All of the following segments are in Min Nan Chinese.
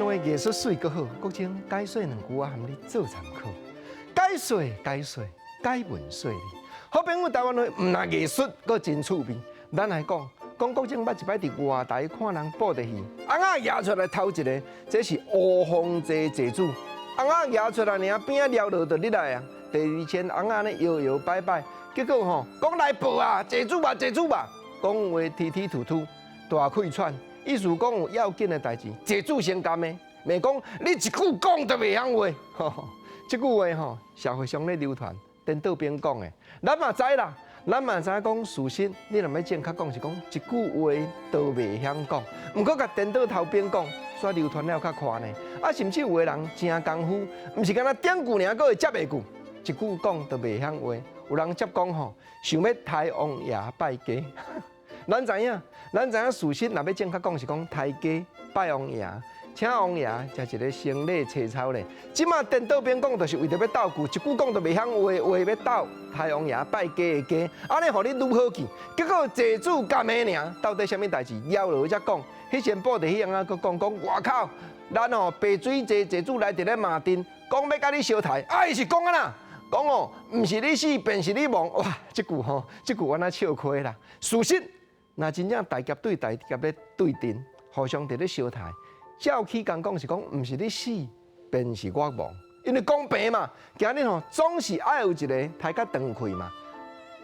話藝術媠閣好，國政解說兩句我含你做參考。解說解說解文說理，好朋友台灣話毋但藝術，閣真趣味。咱來講講國政捌一擺佇外台看人布袋戲，翁仔蜈出來頭一个，這是烏風坐坐主，翁仔蜈出來爾邊仔撩落就入來啊。第二千翁仔按呢搖搖擺擺，結果吼講來報啊，坐主吧，坐主吧，講話踢踢吐吐，大氣喘。意思講有要緊的代誌，坐主先甘的，袂講你一句講都袂曉話。這句話吼，社會上咧流傳，顛倒邊講的，咱嘛知啦，咱嘛知講事實。你若欲正確講是講一句話都袂曉講，毋過共顛倒頭邊講，煞流傳了較快呢。啊，甚至有的人誠功夫，毋是干焦頂句爾，閣會接下句，一句講都袂曉話。有人接講吼，想欲刣王爺拜雞。咱知影，咱知影事實，若欲正確講是講刣雞拜王爺，請王爺食一个生理切操咧。這馬顛倒邊講，就是為著欲鬥句，一句講都袂曉話，話欲鬥刣王爺拜雞的雞，按呢予你愈好記。結果坐主甘的爾，到底啥物代誌？枵落才講，彼時布袋戲翁仔閣講講外口，咱吼白水坐坐主來佇咧馬陣，講欲共你相刣，啊伊是講按怎？講哦，毋是你死，便是你亡。哇，這句吼，這句阮仔笑虧啦。事實。若真正大俠對大俠咧對陣，互相佇咧相刣，照起工講是講，毋是你死，便是我亡。因為講白嘛，今日吼總是愛有一个刣較長氣嘛，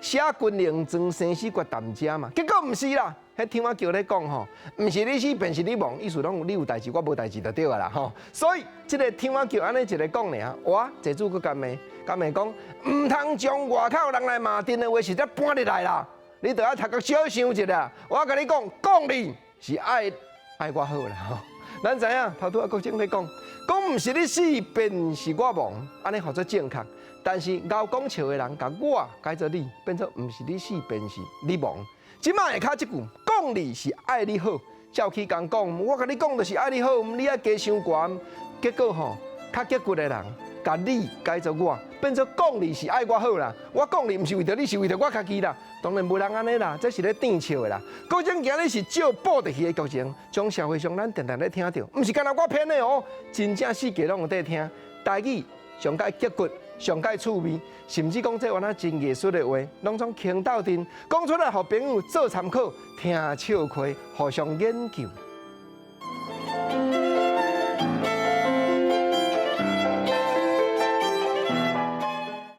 寫軍令狀生死決讫者嘛。結果毋是啦，彼聽我叫咧講吼，毋是你死，便是你亡，意思攏你有代誌，我無代誌就對啊啦吼。所以這个聽我叫按呢一个講爾，我坐主閣共罵，共罵講，毋通將外口人來罵陣的話，實在搬入來啦。你著愛頭殼小想一下，我共你講，講你是愛愛我好啦吼。咱知影頭拄仔國政咧講，講毋是你死，便是我亡，按呢號做正確。但是𠢕講笑的人，共我改做你，變做毋是你死，便是你亡。這馬下跤這句，講你是愛你好，照起工講，我共你講就是愛你好，你愛加傷懸。結果吼，較結骨的人，共你改做我，變做講你是愛我好啦。我講你毋是為著你，是為著我家己啦。當然無人按呢啦，這是咧諍笑的啦。國政今日是借布袋戲的劇情，將社會上咱定定咧聽著，毋是干焦我編的哦，真正四界攏有佇聽。台語上蓋結骨，上蓋趣味，甚至講這原來真藝術的話，攏總傾鬥陣講出來，予朋友做參考，聽笑虧，互相研究。